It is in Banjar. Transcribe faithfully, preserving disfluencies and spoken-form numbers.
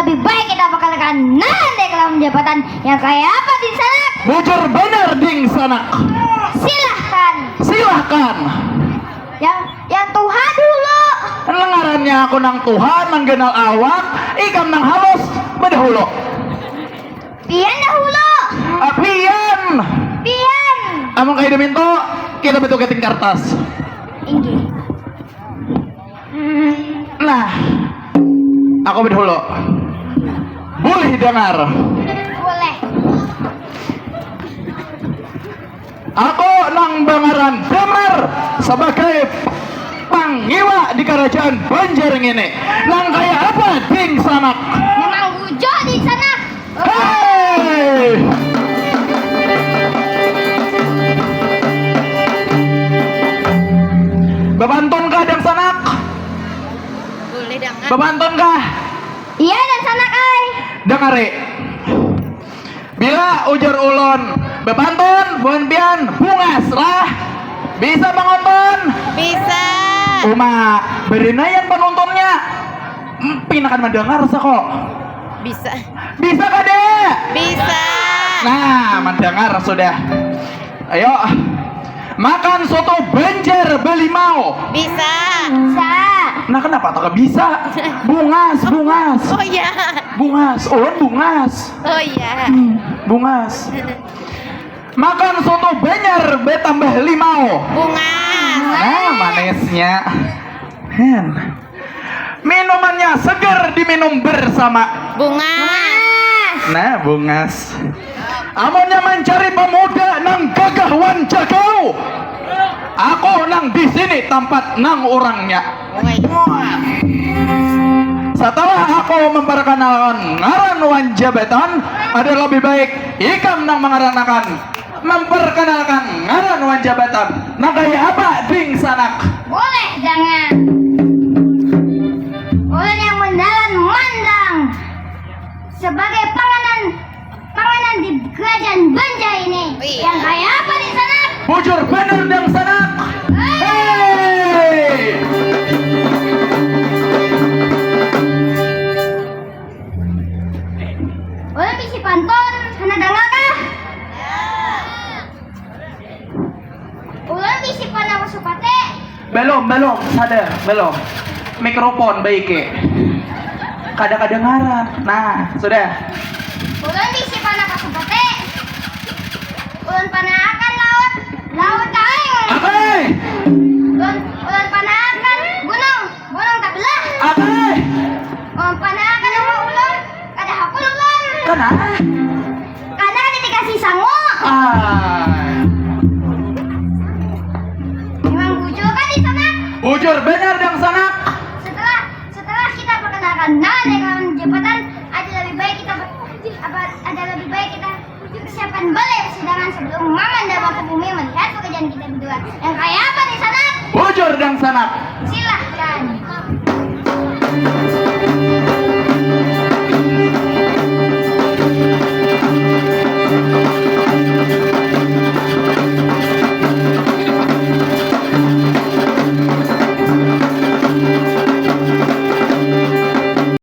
Lebih baik kita bakalakan nang dek lawan jabatan yang kaya apa, Ding Sanak? Bujur banar, Ding Sanak. Silahkan. Silahkan. Yang, yang tuha dulu. Ngarannya aku nang tuha, nang ganal awak, ikam nang halus, badahulu. Pian dahulu. Ah, pian. Pian. Amun kaya damintu, kita batugating kartas. Inggih. Hmm. Nah, aku badahulu. Bulih dangar. Bulih. Aku nang bangaran Damar sabagai pangiwa di karajaan Banjar ngini. Nang kaya apa, Ding Sanak? Memang bujur, Ding Sanak. Hei! Bapantun kah, Dang Sanak? Boleh, Dang. Bapantun kah? Iya, Dang Sanak ai. Dangari. Bila ujar ulun bapantun, buhan pian bungas lah. Bisa manguntun? Bisa. Uma, berinaian panuntunnya. Pinakan mandangar sako. Bisa. Bisa kada? Bisa. Nah, mandangar sudah. Ayo. Makan soto Banjar balimau. Bisa. Bisa. Nah, kenapa tak bisa? Bungas, bungas. Oh iya. Bungas, ulun bungas. Oh iya. Hmm, bungas. Makan soto Banjar batambah limau. Bungas. Nah, manisnya. Hen. Minumannya segar diminum bersama. Bungas. Nah, bungas. Amunnya mancari pemuda nang gagah wan jagau, aku nang di sini tampat nang urangnya. Woi. Setelah aku memperkenalkan ngaran wan jabatan, ada lebih baik ikam nang mengaranakan memperkenalkan ngaran wan jabatan. Nang kaya apa, Ding Sanak? Boleh, jangan. Ulun yang mendalan mandang sebagai panganan, panganan di kerajaan Banjar ini. Wih. Yang kaya apa, Ding Sanak? Bujur banar, Dang Sanak. Hei. Hei. Ulun bisi pantun, handak dangar kah? Ulun bisi panah pasupati. Belum, belum, sadar, belum. Mikrofon baiki. Kada kadangaran. Nah, sudah. Ulun bisi panah pasupati. Ulun panahakan laut, laut karing. Akai. Ulun, ulun panahakan gunung, gunung tabelah. Akai. Ulun panahakan rumah ulun, kada hakul ulun. Kana? Karena kan dikasih sangu. Ah. Memang bujur kan, Ding Sanak? Bujur banar, Dang Sanak. Setelah, setelah kita perkenalkan nama dan lawan jabatan, ada lebih baik kita ber-, apa, ada lebih baik kita persiapkan balai persidangan sebelum Maman dan Bapa Bumi melihat pekerjaan kita berdua. Yang kaya apa, Ding Sanak? Bujur, Dang Sanak. Silah.